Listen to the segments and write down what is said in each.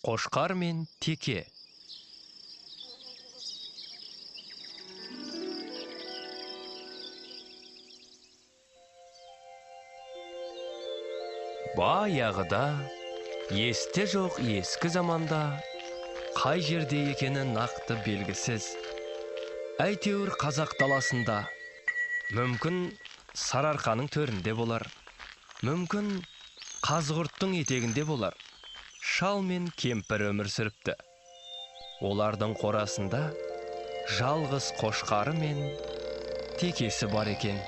Қошқар мен теке. Баяғыда, есте жоқ ескі заманда, қай жерде екені нақты белгісіз. Әйтеуір қазақ даласында, мүмкін Сарыарқаның төрінде болар, мүмкін Қазығұрттың етегінде болар. Шал мен кемпір өмір сүріпті. Олардың қорасында жалғыз қошқары мен текесі бар екен.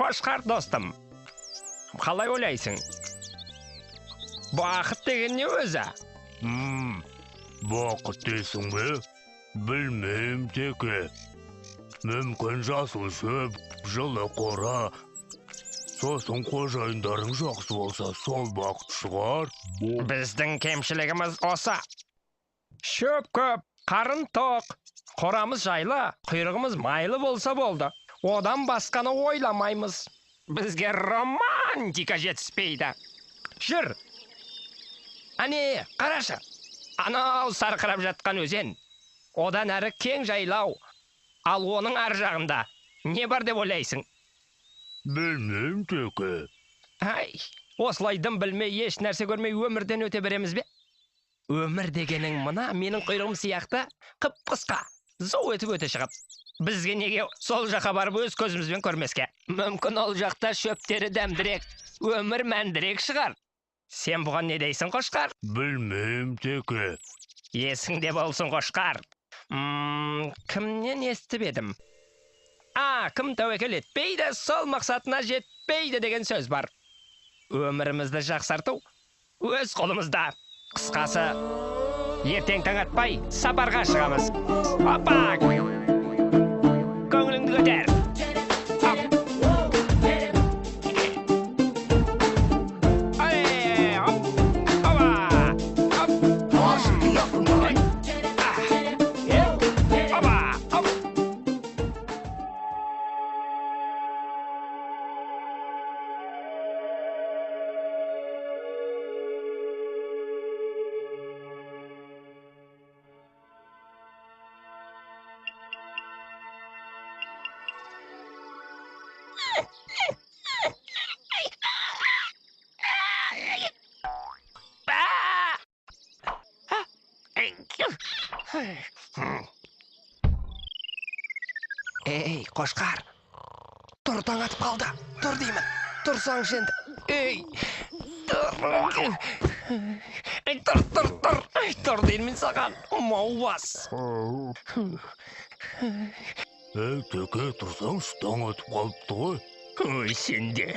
Қошқар достым, қалай ойлайсың? Бақыт деген не өзі? Бақыт дейсің бе? Білмеймін теке. Мүмкін жасыл шөп, жылы қора, сосын қожайындарың жақсы болса, сол бақыт шығар. Біздің кемшілігіміз осы. Шөп көп, қарын тоқ, қорамыз жайлы, құйрығымыз майлы болса болды. Одан басқаны ойламаймыз. Бізге романтика жетіспейді. Жүр. Әне, қарашы. Анау сарқырап жатқан өзен. Одан әрі кең жайлау. Ал оның ар жағында не бар деп ойлайсың? Білмеймін теке. Ай, осылай дым білмей, еш нәрсе көрмей өмірден өте береміз бе? Өмір дегенің мына менің құйрығым сияқты қып-қысқа, зу етіп өте шығып. Бізге неге сол жаққа барып өз көзімізбен көрмеске? Мүмкін ол жақта шөптері дәмдірек, өмір мәндірек шығар. Сен бұған не дейсің, қошқар? Білмеймін теке. Есіңде болсын, қошқар. Кімнен естіп едім? Кім тәуекел етпейді, сол мақсатына жетпейді деген сөз бар. Өмірімізді жақсарту өз қолымызда. Қысқасы, ертең таң атпай сапарға шығамыз. Опа! Көңіліңді көтер. Ей, қошқар, тұр, таң атып қалды. Тұр деймін, тұрсаңшы енді. Ей, тұр, тұр, тұр, тұр, тұр деймін саған, маубас. Ей, теке, тұрсаңшы, таң атып қалыпты ғой. Ой, сен де.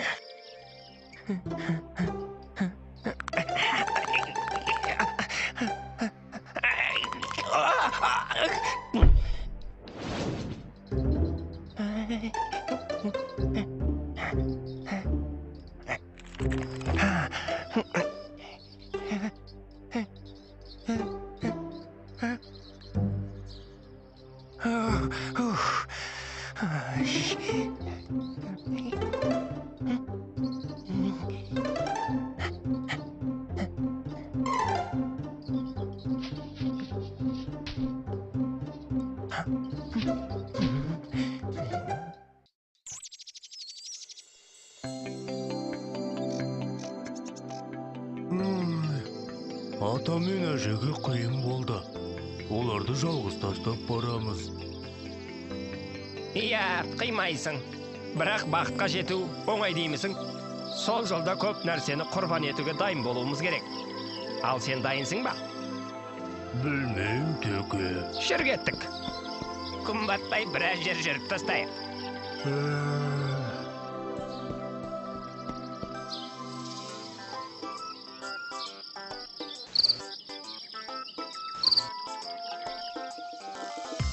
Ата мен әжеге қиын болды. Оларды жалғыз тастап барамыз. Иә, қимайсың. Бірақ бақытқа жету оңай деймісің? Сол жолда көп нәрсені құрбан етуге дайын болуымыз керек. Ал сен дайынсың ба? Білмеймін теке. Жүр кеттік. Күн батпай біраз жер жүріп тастайық.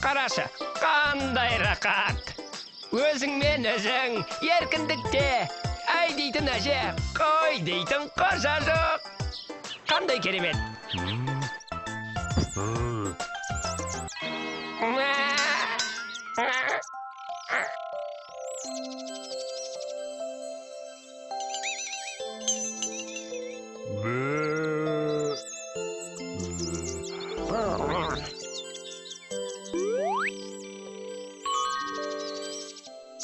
Қарашы, қандай рақат! Өзіңмен өзің, еркіндікте, әй дейтін әже, қой дейтін қожа жоқ. Қандай керемет!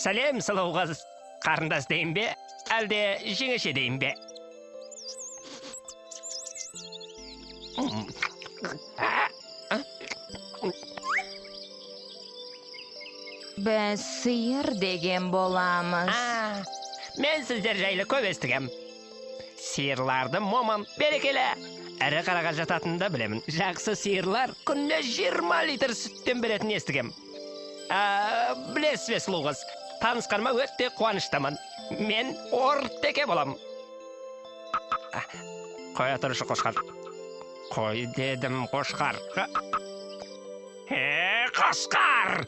Сәлем, сұлу қыз. Қарындас дейін бе, әлде жеңеше дейін бе? Біз сиыр деген боламыз. Мен сіздер жайлы көп естігем. Сиырларды момын, берекелі, ірі қараға жататынын да білемін. Жақсы сиырлар күніне 20 литр сүттен беретінін естігем. Білесіз бе, сұлу қыз? Танысқаныма өте қуаныштымын. Мен Ортеке болам. Қоя тұршы, қошқар. Қой дедім, қошқар. Қошқар!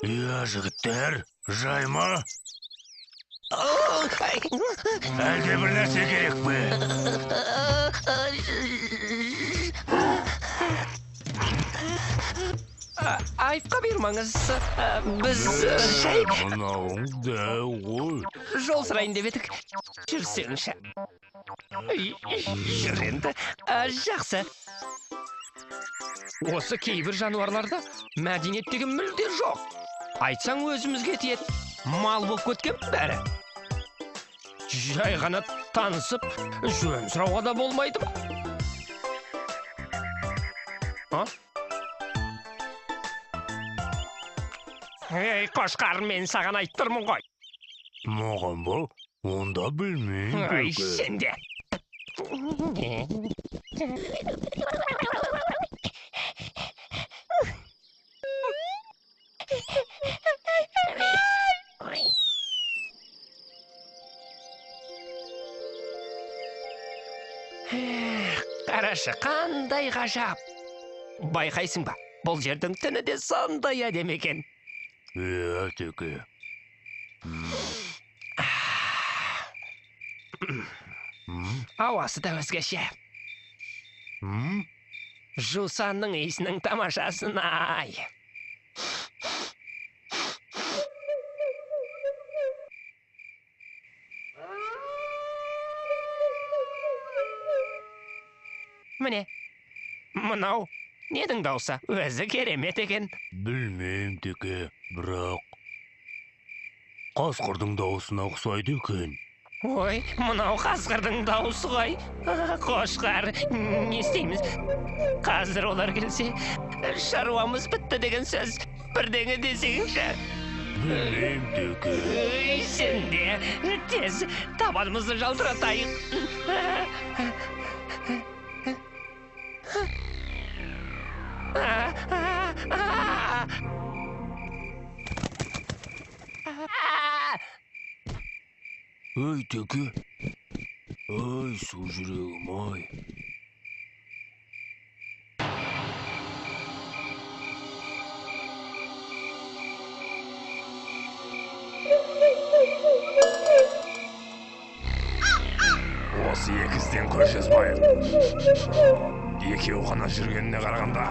Иә, жігіттер, жай ма? Әлде бір нәрсе керек пе? Айыпқа бұйырмаңыз. Біз жай... Мынауың дәу ғой. Жол сұрайын деп едік. Жүрсеңші. Жүр енді. Жақсы. Осы кейбір жануарларда мәдениет деген мүлде жоқ. Айтсаң өзімізге тиеді. Мал болып кеткен бәрі. Жай ғана танысып, жөн сұрауға да болмайды ма? Ей, қошқар, мен саған айтып тұрмын ғой. Маған ба? Онда білмеймін. Ай, сен де. Қарашы, қандай ғажап. Байқайсың ба, бұл жердің түні де сондай әдемі екен. Иә, теке. Ауасы да өзгеше. Жусанның иісінің тамашасын ай. Міне, мынау недің даусы? Өзі керемет екен. Білмеймін, теке, бірақ қасқырдың дауысына ұқсайды екен. Ой, мынау қасқырдың дауысы ғой. Қошқар, не істейміз? Қазір олар келсе, шаруамыз бітті деген сөз. Бірдеңе десеңші. Білмеймін, теке. Ой, сен де тез табанымызды жалтыратайық. Ой, теке. Ой, су жүрегім, ой. Осы екі ізден көз жазбайық. Екеуі ғана жүргеніне қарағанда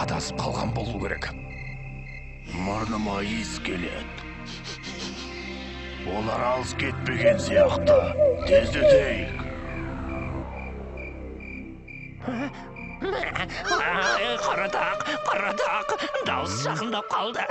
адасып қалған болу керек. Мұрныма иіс келеді. Олар алыс кетпеген сияқты. Тездетейік. Қарадақ, қарадақ, дауыс жақындап қалды.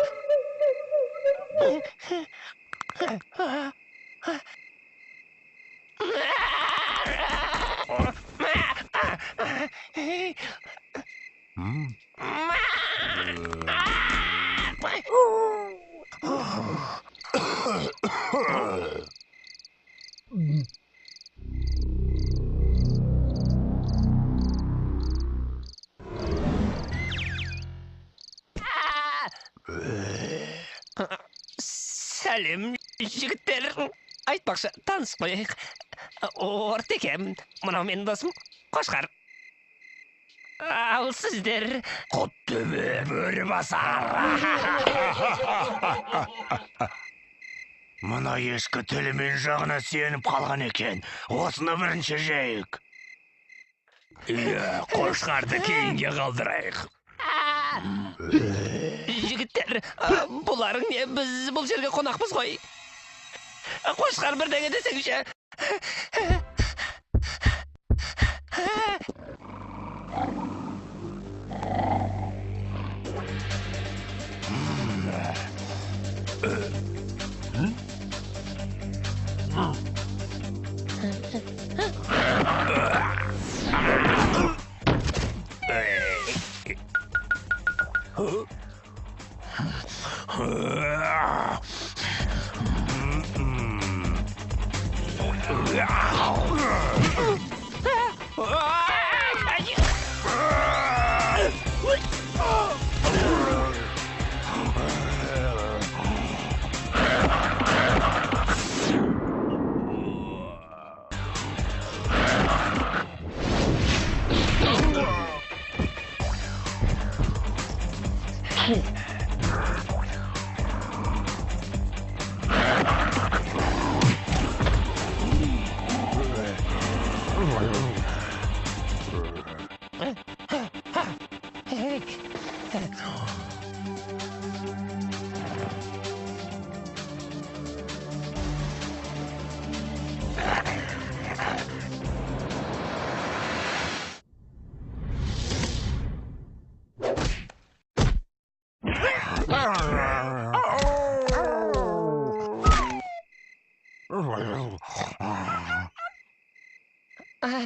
Сәлем, жігіттер. Айтпақшы, танысып қояйық. Ортекем, мынау менің досым Қошқар. Ал сіздер... Құттөбе бөрі басар. Мына ешкі тілі мен жағына сеніп қалған екен. Осыны бірінші жейік. Иә, қошқарды кейінге қалдырайық. Жігіттер, бұларың не? Біз бұл жерге қонақпыз ғой. Қошқар бірдеңе десеңші.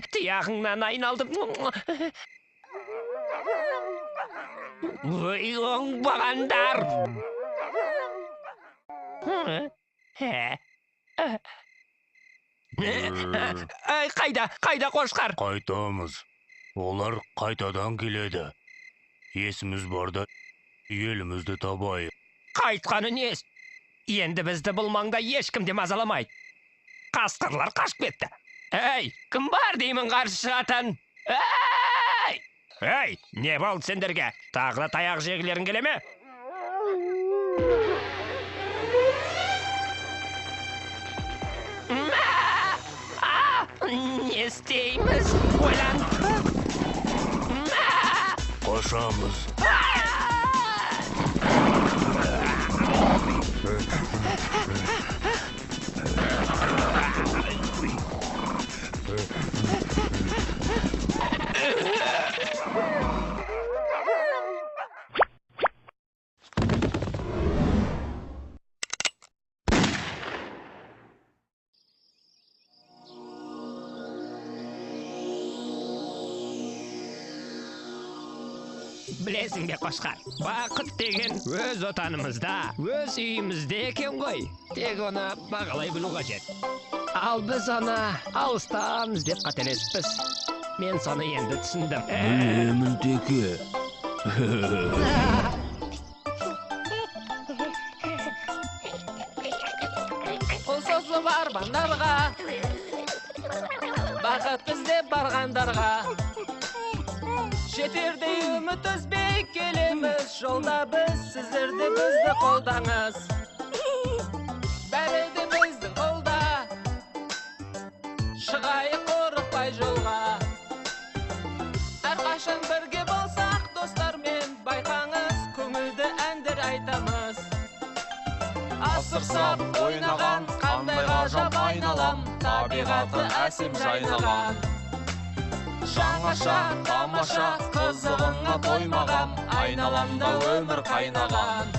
Тұяғыңнан айналдым. Ой, оңбағандар! Қайда, қайда қошқар? Қайтамыз. Олар қайтадан келеді. Есіміз барда елімізді табайық. Қайтқаны несі? Енді бізді бұл маңда ешкім де мазаламайды. Қасқырлар қашып кетті. Әй, кім бар деймін қарсы шығатын? Әй! Әй, не болды сендерге? Тағы да таяқ жегілерің келе ме? Не істейміз? Ойлан. Қашамыз. Білесің бе, Қошқар, бақыт деген өз отанымызда, өз үйімізде екен ғой. Тек оны бағалай білу қажет. Ал біз оны алыстан іздеп қателесіппіз. Мен соны енді түсіндім. Білемін, теке. Қол созылып армандарға, бақыт іздеп барғандарға. Жетердей үміт үзбей келеміз, жолда біз, сіздер де бізді қолдаңыз. Бәрі де біздің қолда, шығайық қорықпай жолға. Әрқашан бірге болсақ достармен, байқаңыз, көңілді әндер айтамыз. Асыр сап ойнаған, қандай ғажап айналам, табиғаты әсем жайнаған. Жаңаша, тамаша, қызығыңа тоймаған, айналамда өмір қайнаған.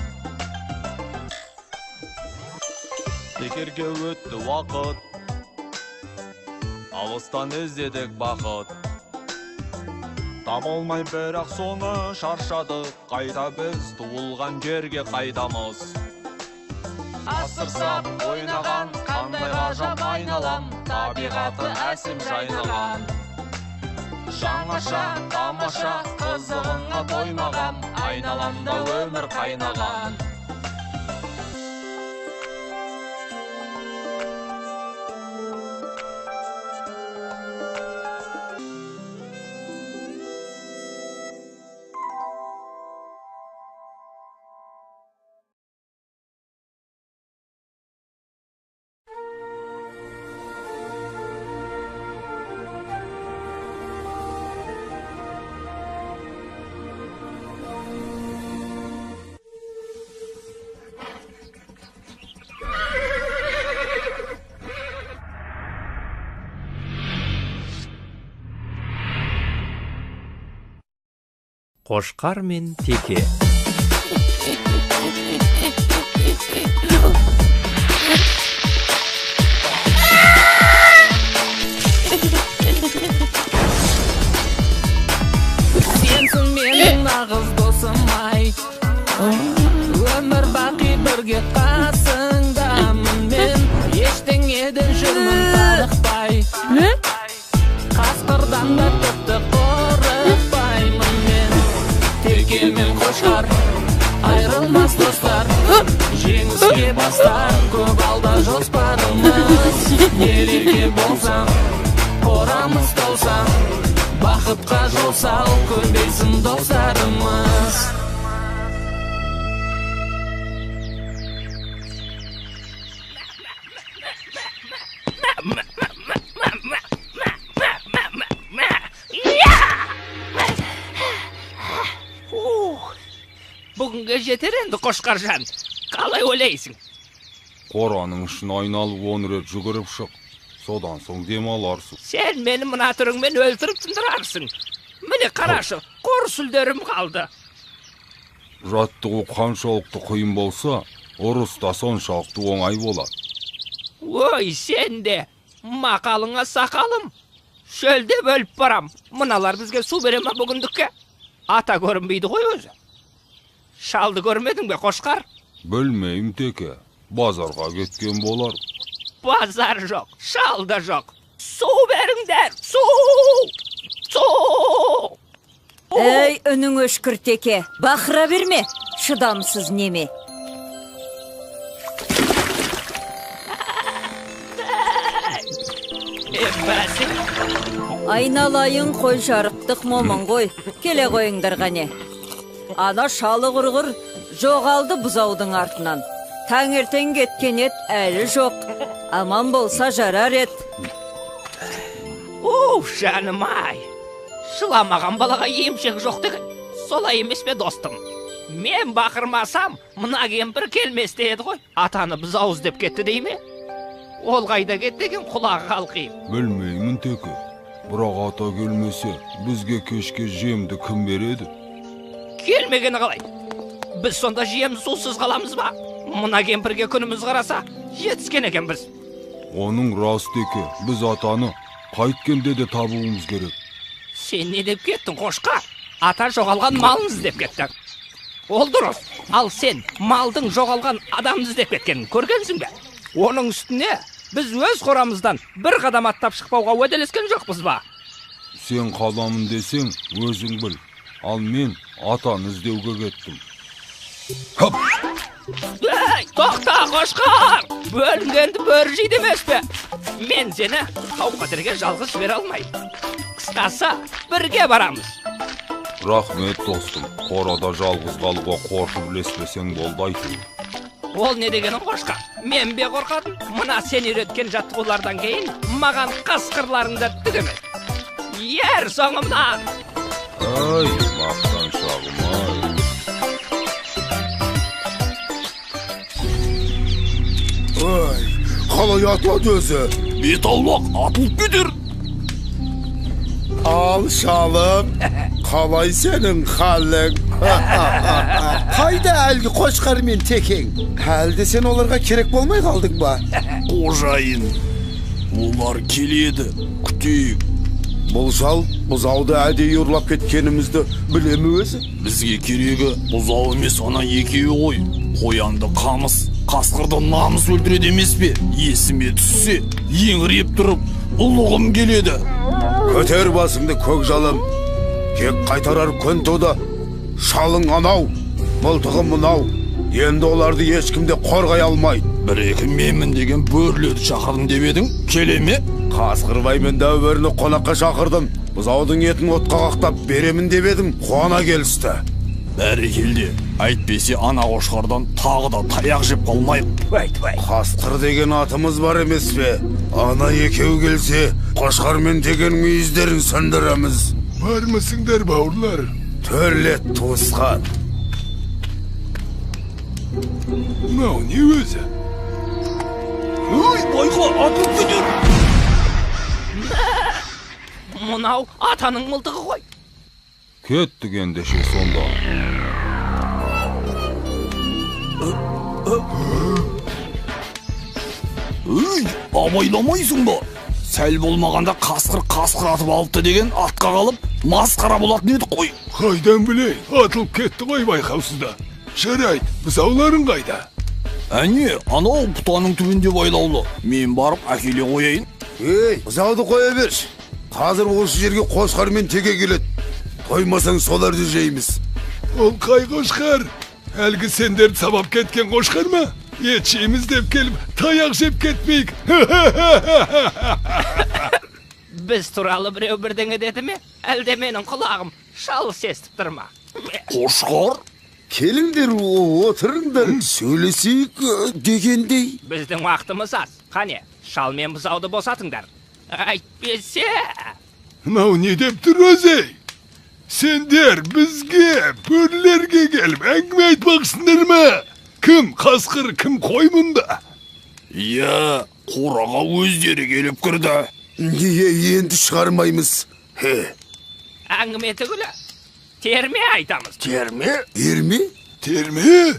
Бекерге өтті уақыт, алыстан іздедік бақыт. Таба алмай бірақ соны шаршадық, қайта біз туылған жерге қайтамыз. Асыр сап ойнаған, қандай ғажап айналам, табиғаты әсем жайнаған. Жаңаша, тамаша, қызығыңа тоймаған, айналамда өмір қайнаған. Қошқар мен теке. Сенсің менің нағыз досым ай, өмір бақи бірге қасыңдамын мен, ештеңеден жүрмін тарықпай, қасқырдан да тіпті қорықпаймын мен. Теке мен қошқар айырылмас достар, жеңіске бастар көп алда жоспарымыз. Ерке болсаң қорамыз толса, бақытқа жол сал, көбейсін достарымыз. Бүгінге жетер енді, Қошқаржан. Қалай ойлайсың? Қораның ішін айналып 10 рет жүгіріп шық. Содан соң демаларсың. Сен мені мына түріңмен өлтіріп тындырарсың. Міне қарашы, қор сүлдерім қалды. Жаттығу қаншалықты қиын болса, ұрыс та соншалықты оңай болады. Ой, сен де, мақалыңа сақалым. Шөлдеп өліп барам. Мыналар бізге су бере ме бүгіндікке? Ата көрінбейді ғой өзі. Шалды көрмедің бе, Қошқар? Білмеймін, теке. Базарға кеткен болар. Базар жоқ, шал да жоқ. Су беріңдер, су! Су! Әй, үнің өшкір, теке. Бақыра берме, шыдамсыз неме. Айналайын қой, жарықтық момын ғой. Келе қойыңдар қане. Ана шалы құрғыр жоғалды бұзаудың артынан. Таңертең кеткен ет әлі жоқ. Аман болса жарар ет. Уф, жаным ай. Жыламаған балаға емшек жоқ деген. Солай емес пе, достым? Мен бақырмасам, мына кемпір келмес деді ғой. Атаны бұзау іздеп кетті дей ме? Ол қайда кетті екен, құлағы қалқиып. Білмеймін, теке. Бірақ ата келмесе, бізге кешке жемді кім береді? Келмегені қалай? Біз сонда жем сусыз қаламыз ба? Мына кемпірге күніміз қараса, жетіскен екенбіз. Оның рас, теке. Біз атаны қайткенде де табуымыз керек. Сен не деп кеттің, Қошқар? Ата жоғалған малын іздеп кетті. Ол дұрыс. Ал сен малдың жоғалған адамын іздеп кеткенін көргенсің бе? Оның үстіне біз өз қорамыздан бір қадам аттап шықпауға уәделескен жоқпыз ба? Сен қаламын десең, өзің біл. Ал мен атаны іздеуге кеттім. Хоп! Ей, тоқта, Қошқар! Бөлінгенді бөрі жейді емес пе? Мен сені қауіп-қатерге жалғыз жібере алмаймын. Қысқасы, бірге барамыз. Рахмет, достым. Қорада жалғыз қалуға қорқып ілеспесең болды әйтеуір. Ол не дегенің, Қошқар? Мен бе қорқатын? Мына сен үйреткен жаттығулардан кейін маған қасқырларың да түк емес. Ер соңымнан! Ай, мақтаншағым ай. Ай, қалай атылады өзі? Бет аулақ, атылып кетер. Ал, шалым, қалай сенің халің? Қайда әлгі қошқар мен текең? Әлде сен оларға керек болмай қалдың ба? Қожайын, олар келеді, күтейік. Бұл шал бұзауды әдейі ұрлап кеткенімізді біле ме өзі? Бізге керегі бұзау емес, ана екеуі ғой. Қоянды қамыс, қасқырды намыс өлтіреді емес пе? Есіме түссе, еңіреп тұрып, ұлығым келеді. Көтер басыңды, көк жалым. Кек қайтарар күн туды. Шалың анау, мылтығы мынау. Енді оларды ешкім де қорғай алмайды. Бір-екі менмін деген бөрілерді шақырдым деп едің, келе ме? Қасқырбай мен дәу бөріні қонаққа шақырдым. Бұзаудың етін отқа қақтап беремін деп едім, қуана келісті. Бәрекелде, әйтпесе ана қошқардан тағы да таяқ жеп қалмайық. Қасқыр деген атымыз бар емес пе? Ана екеу келсе, қошқар мен текенің мүйіздерін сөндіреміз. Бармысыңдар, бауырлар? Төрлет, туысқан. Мынау не өзі? Ой, байқа, атылып кетер. Мынау атаның мылтығы ғой. Кеттік ендеше сонда. Өй, абайламайсың ба? Сәл болмағанда қасқыр қасқыр атып алыпты деген атқа қалып, масқара болатын едік қой. Қайдан білейін, атылып кетті ғой байқаусызда. Жарайды, бұзауларың қайда? Әне, анау бұтаның түбінде байлаулы. Мен барып әкеле қояйын. Ей, бұзауды қоя берші. Қазір осы жерге қошқар мен теке келеді. Қоймасаң соларды жейміз. Ол қай қошқар? Әлгі сендерді сабап кеткен қошқар ма? Ет жейміз деп келіп, таяқ жеп кетпейік. Біз туралы біреу бірдеңе деді ме? Әлде менің құлағым шалыс естіп тұр ма? Қошқар? Келіңдер, отырыңдар, сөйлесейік дегендей. Біздің уақытымыз аз. Қане, шал мен бұзауды босатыңдар. Әйтпесе... Мынау не деп тұр өзі? Сендер бізге, бөрілерге келіп әңгіме айтпақсыңдар ма? Кім қасқыр, кім қой мұнда? Иә, қораға өздері келіп кірді. Неге енді шығармаймыз? Әңгіме түгілі, терме айтамыз. Терме? Терме? Терме?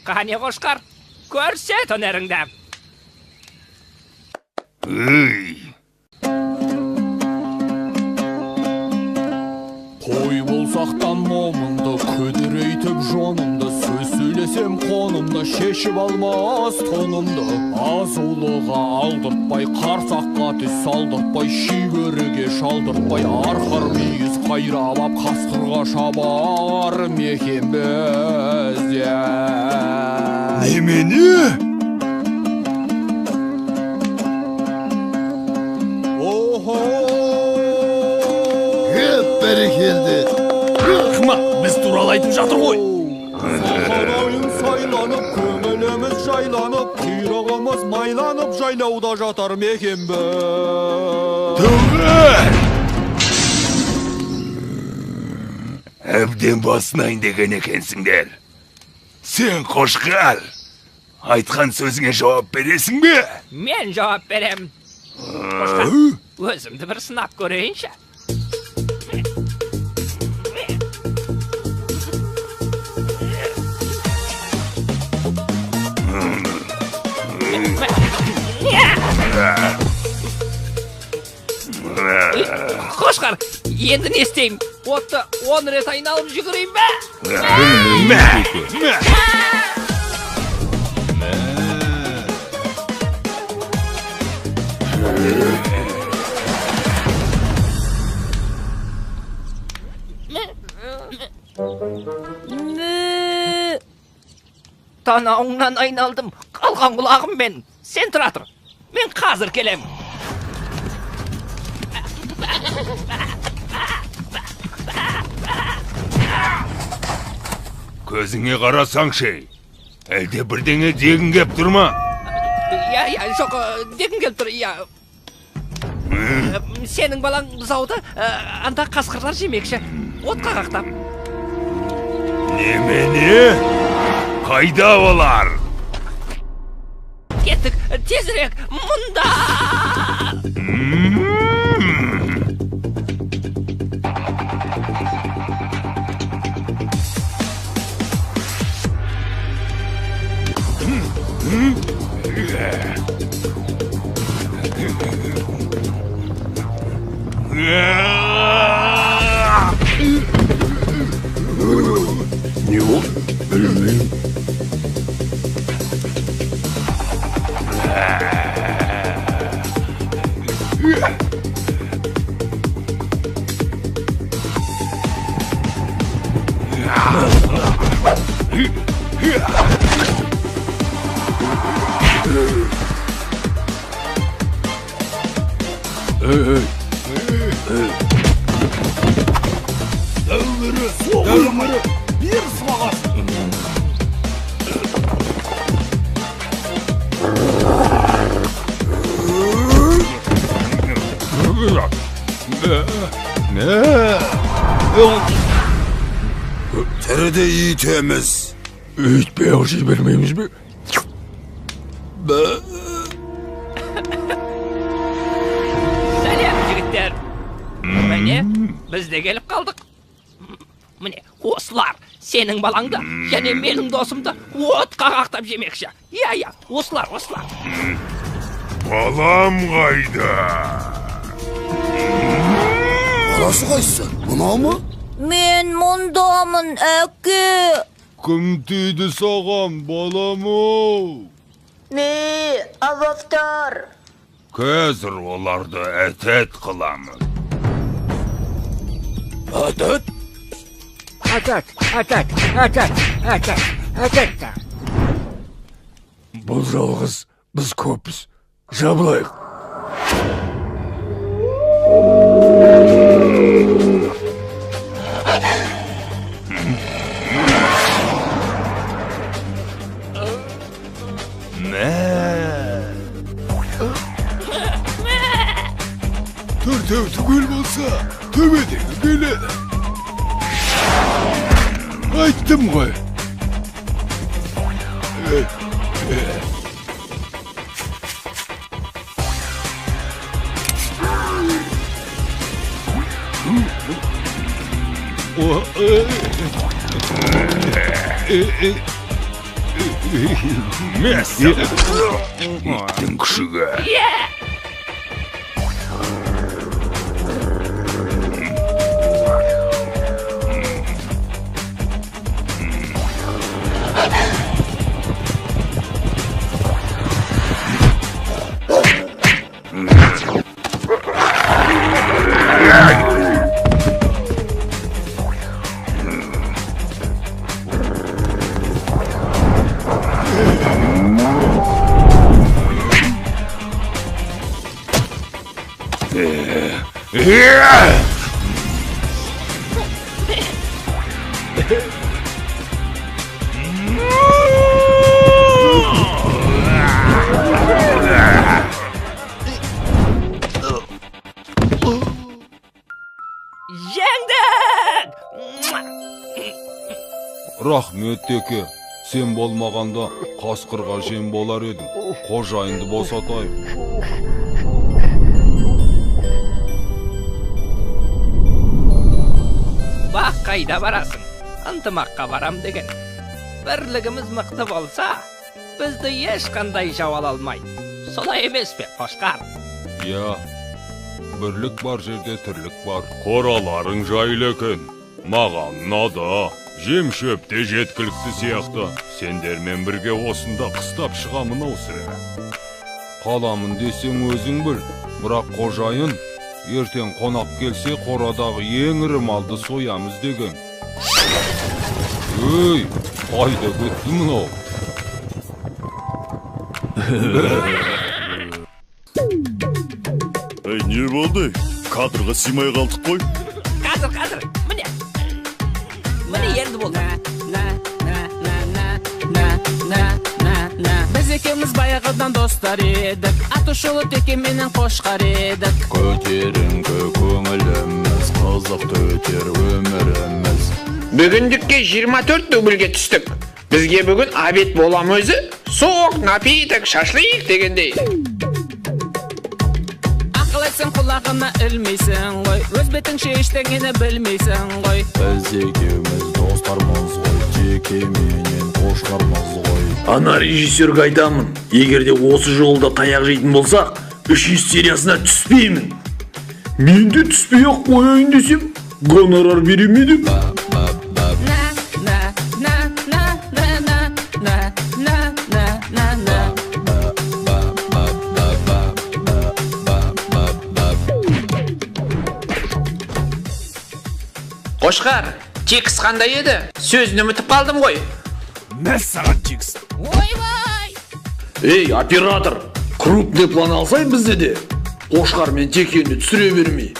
Қане қошқар, көрсет өнеріңді. Үй! Қой болсақтан момынды, күдірейтіп жонымды, сөз сөйлесем қонымды, шешіп алмас тонымды. Азулыға алдыртпай, қарсаққа түс салдыртпай, шибөріге шалдыртпай, арқар мүйіз қайрап ап, қасқырға шабар мекенбіз. Немене? Охо! Бәрекелді. Ақымақ, біз туралы айтып жатыр ғой. Сахарайын сайланып, көңіліміз жайланып, құйрығымыз майланып, жайлауда жатар мекенбіз. Төңір! Әбден басынайын деген екенсіңдер. Сен қошқар, айтқан сөзіңе жауап бересің бе? Мен жауап берем. Қошқар, өзімді бір сынап көрейінші. Қошқар, енді не істеймін? Отты 10 рет айналып жүгірейін бе? Мә! Мә! Танауыңнан айналдым, қалған құлағым мен. Сен тұра тұр, мен қазір келем. Көзіңе қарасаңшы, әлде бірдеңе дегің кеп тұр ма? Иә, иә, жоқ, дегім келіп тұр, иә. Сенің балаң бұзауды анда қасқырлар жемекші, отқа қақтап. Немене? Қайда олар? Кеттік, тезірек, мұнда! Не болды? Білмеймін. Ey, ey. Дәумірі, дәумірі, бер сыбағасын. Тіріде үйтеміз. Үйтпей ақ жібермейміз бе? Сәлем, жігіттер. Міне, біз де келіп қалдық. Міне, осылар сенің балаңды және менің досымды отқа қақтап жемекші. Иә, иә, осылар, осылар. Балам қайда? Баласы қайсысы? Мынау ма? Мен мұндамын, әке. Кім тиді саған, балам-ау? Не, авафтар. Қазір оларды әтәт қыламын. Әтәт? Әтәт, әтәт, әтәт, әтәт, әтәт. Бұл жалғыз, біз көппіз. Жабылайық. Төртеу түгел болса, төбедегі келеді. Айттым ғой. Иттің күшігі. Жеңдік! Рахмет, теке. Сен болмағанда қасқырға жем болар едім. Қожайынды босатайық. Бақ қайда барасың? Ынтымаққа барам деген. Бірлігіміз мықты болса, бізді ешқандай жау ала алмайды. Солай емес пе, қошқар? Иә, бірлік бар жерде тірлік бар. Қораларың жайлы екен. Маған ұнады. Жем шөп те жеткілікті сияқты. Сендермен бірге осында қыстап шығамын ау сірә. Қаламын десең өзің біл. Бірақ қожайын ертең қонақ келсе қорадағы ең ірі малды соямыз деген. Өй, қайда кетті мынау? Ей, не болды? Кадрға сыймай қалдық қой. Қазір, қазір, міне. Міне енді болды. Біз екеуміз баяғыдан достар едік. Аты шулы теке менен қошқар едік. Көтеріңкі көңіліміз, қызықты өтер өміріміз. Бүгіндікке 24 дубльге түстік. Бізге бүгін обед болам өзі. Сок, напиток, шашлык дегендей. Ақыл айтсаң құлағына ілмейсің ғой. Өз бетіңше ештеңені білмейсің ғой. Біз екеуміз достармыз ғой, теке менен қошқармыз ғой. Ана режиссерге айтамын, егер де осы жолда таяқ жейтін болсақ, 3 сериясына түспеймін. Мен де түспей ақ қояйын десем, гонорар бере ме деп. Қошқар, текст қандай еді? Сөзін ұмытып қалдым ғой. Мәссаған текст. Ойбай! Ей, оператор, крупный план алсай бізде де. Қошқар мен текені түсіре бермей.